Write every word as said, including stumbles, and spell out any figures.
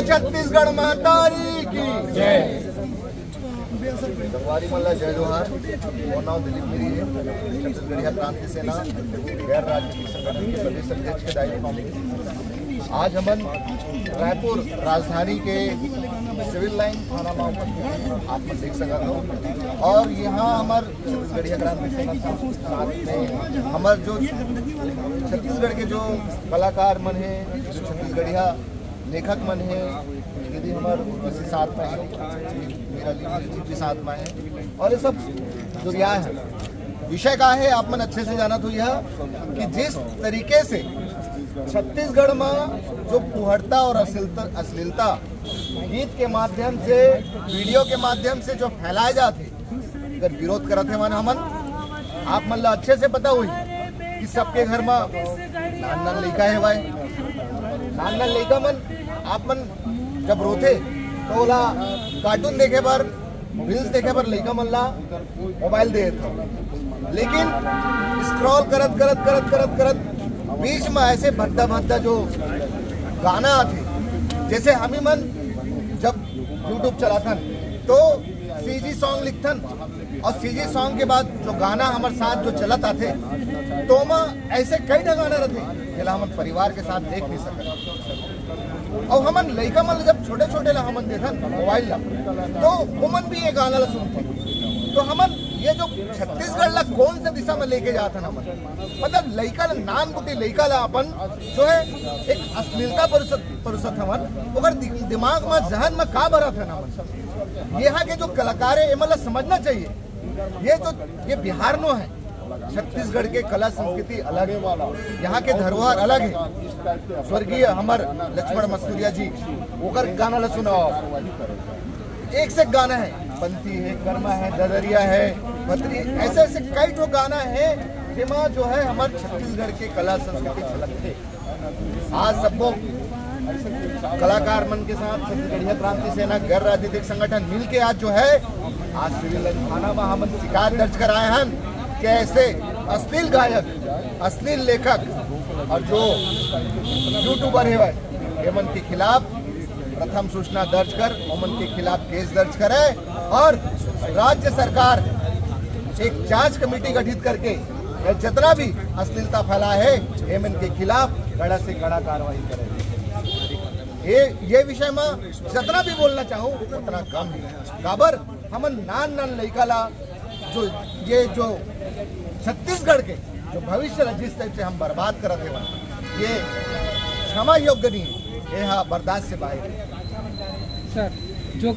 छत्तीसगढ़ महतारी की जय। संगवारी मन ला जय जोहार। मोर नाम दिलीप गिरी है। छत्तीसगढ़िया क्रांति सेना गैर राजनीतिक संगठन के प्रदेश अध्यक्ष के दायित्व में आज हमन रायपुर राजधानी के सिविल लाइन थाना मा उपस्थित हन। आप मन देख सकत हो। और यहाँ हमर छत्तीसगढ़िया क्रांति सेना साथ में हमर जो छत्तीसगढ़ के जो कलाकार मन है, जो छत्तीसगढ़िया लेखक मन है, दीदी हमर उर्वशी साथ में है, मेरा लीडर जी भी साथ में है, और ये सब जो रिया है। विषय का है, आप मन अच्छे से जानत हो यह कि जिस तरीके से छत्तीसगढ़ में जो फूहड़ता और अश्लीलता, अश्लीलता गीत के माध्यम से, वीडियो के माध्यम से जो फैलाए जाथे, अगर विरोध करत हे मन हमन, आप मन ला अच्छे से पता होही कि सबके घर में नान नान लइका हे भाई। नान नान लइका मन, आप मन जब रोथे तो ओला कार्टून देखे बर, रील्स देखे बर लइका मन ला मोबाइल दे देथे। लेकिन स्क्रॉल करत करत करत करत करत बीच में ऐसे भद्दा भद्दा जो गाना आथे, जैसे हमी मन जब यूट्यूब चलाथन तो सीजी सॉन्ग लिखथन, और सीजी सॉन्ग के बाद जो गाना हमर साथ जो चलत आथे, तो ओमा ऐसे कई ठा गाना रथे, जेला हमन परिवार के साथ देख नहीं सकत। और हमन लइका मन ला जब छोटे छोटे ला हमन देथन मोबाइल ला, तो ओमन भी ये गाना ला सुनथे। तो हमन ये जो छत्तीसगढ़ ला कौन से दिशा में लेके जाथन हमन, मतलब लइका ला, नान कुटी लइका ला अपन जो है एक अश्लीलता परोसत, परोसत हवन, ओकर दि-, दिमाग में, जहन में का भरत है ना हमन। यहाँ के जो कलाकार है, एमन ला समझना चाहिए। ये जो, ये बिहार नो है, छत्तीसगढ़ के कला संस्कृति अलग है, यहाँ के धरोहर अलग है। स्वर्गीय हमर लक्ष्मण मस्तूरिया जी, ओकर गाना ला सुनाओ। एक से एक गाना है, पंथी है, कर्मा है, ददरिया है, भतरी, ऐसे ऐसे कई ठो गाना है, जेमा जो है हमर छत्तीसगढ़ के कला संस्कृति झलकथे। आज सबो कलाकार मन के साथ छत्तीसगढ़िया क्रांति सेना गैर राजनीतिक संगठन मिल के आज जो है, आज सिविल लाइन थाना में हमन शिकायत दर्ज कराए हन कि ऐसे अश्लील गायक, अश्लील लेखक और जो यूट्यूबर है, एमन के खिलाफ प्रथम सूचना दर्ज कर ओमन के खिलाफ केस दर्ज करे और राज्य सरकार एक जांच कमेटी गठित करके ये जितना भी अश्लीलता फैला है, एमन के खिलाफ कड़ा से कड़ा कार्रवाई करे। ये, ये विषय में जितना भी बोलना चाहूँ उतना कम है। काबर हमन नान नान लइका ला जो, ये जो छत्तीसगढ़ के जो भविष्य ला जिस टाइप से हम बर्बाद करत हे, ये क्षमा योग्य नहीं है, ये हा बर्दाश्त से बाहर है। सर, जो